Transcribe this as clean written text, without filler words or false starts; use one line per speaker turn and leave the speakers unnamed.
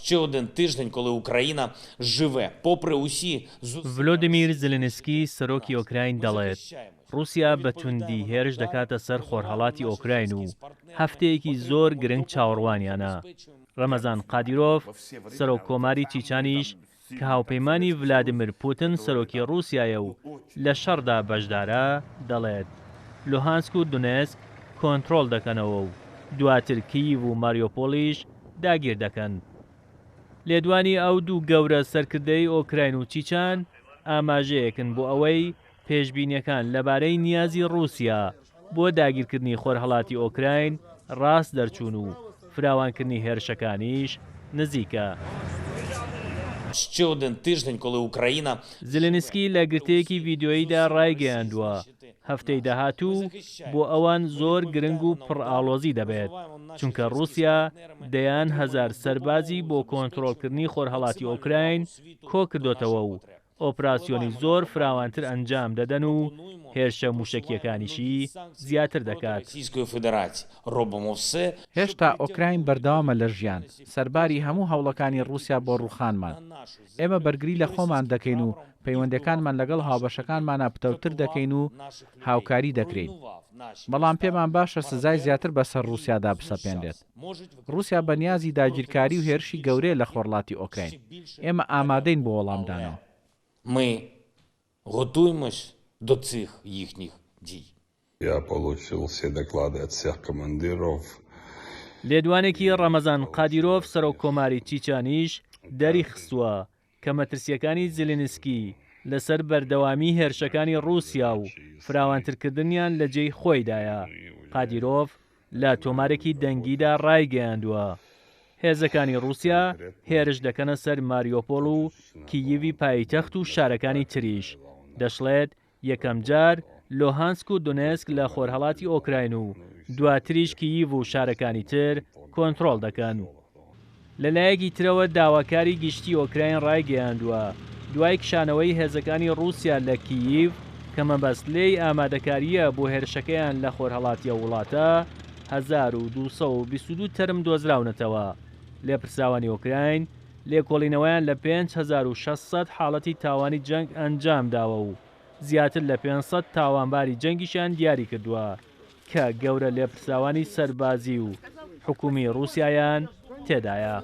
Ще один тиждень, коли Україна живе, попри усі
ڤلۆدیمیر زیلینسکی سەرۆکی ئۆکراین دەڵێت، ڕووسیا بە توندی هێرش دەکاتە سەر خۆرهەڵاتی ئۆکراین و هەفتەیەکی زۆر گرنگ چاوەڕوانیانە. ڕەمەزان قادیرۆڤ، سەرۆک کۆماری چیچانیش کە هاوپەیمانی ڤلادیمیر پوتن سەرۆکی ڕووسیایە و لە شەڕدا بەشدارە، دەڵێت، لوهانسک و دونێسک کۆنترۆڵ دەکەنەوە و دواتر کییڤ و ماریۆپۆڵیش داگیر دەکەن. لێدوانی ئەو دوو گەورە سەرکردەی ئۆکراین و چیچان ئاماژەیەکن بۆ ئەوەی پێشبینییەکان لەبارەی نیازی ڕووسیا بۆ داگیرکردنی خۆرهەڵاتی ئۆکراین ڕاست دەرچوون و فراوانکردنی هێرشەکانیش نزیکە. زیلینسکی لە گرتەیەکی ڤیدیۆییدا ڕایگەیاندووە، هەفتەی داهاتوو بۆ ئەوان زۆر گرنگ و پڕ ئاڵۆزی دەبێت، چونکە ڕووسیا دەیان هەزار سەربازی بۆ کۆنترۆڵکردنی خۆرهەڵاتی ئۆکراین کۆکردۆتەوە و ئۆپراسیۆنی زۆر فراوانتر ئەنجام دەدەن و هێرشە مووشەکییەکانیشی زیاتر دەکات.
هێشتا ئۆکراین بەردەوامە لە ژیان، سەرباری هەموو هەوڵەکانی ڕووسیا بۆ ڕووخانمان. ئێمە بەرگری لە خۆمان دەکەین و پەیوەندییەکانمان لەگەڵ هاوبەشەکانمانا پتەوتر دەکەین و هاوکاری دەکرێین. بەڵام پێمان باشە سزای زیاتر بەسەر ڕووسیادا بسەپێنرێت. ڕووسیا بە نیازی داگیرکاری و هێرشی گەورەیە لە خۆرڵاتی ئۆکراین. ئێمە ئامادەین بۆ وەڵامدانەوە.
لێدوانێکی ڕەمەزان قادیرۆڤ سەرۆک کۆماری چیچانیش دەریخستووە کە مەترسییەکانی زیلینسکی لەسەر بەردەوامی هێرشەکانی ڕووسیا و فراوانترکردنیان لە جێی خۆیدایە. قادیرۆڤ لە تۆمارێکی دەنگیدا ڕایگەیاندووە، هێزەکانی ڕووسیا هێرش دەکەنە سەر ماریۆپۆل و کییڤی پایتەخت و شارەکانی تریش، دەشڵێت، یەکەمجار لۆهانسک و دونێسک لە خۆرهەڵاتی ئۆکراین و دواتریش کییڤ و شارەکانی تر کۆنترۆڵ دەکەن. لەلایەکی ترەوە داواکاری گشتی ئۆکراین ڕایگەیاندووە، دوای کشانەوەی هێزەکانی ڕووسیا لە کییڤ کە مەبەست لێی ئامادەکارییە بۆ هێرشەکەیان لە خۆرهەڵاتی ئەو وڵاتە، 1222 تەرم دۆزراونەتەوە. لێپرسراوانی ئۆکراین لێکۆڵینەوەیان لە 5600 حاڵەتی تاوانی جەنگ ئەنجامداوە و زیاتر لە 500 تاوانباری جەنگیشیان دیاریکردووە کە گەورە لێپرسراوانی سەربازی و حکومی ڕووسیایان تێدایە.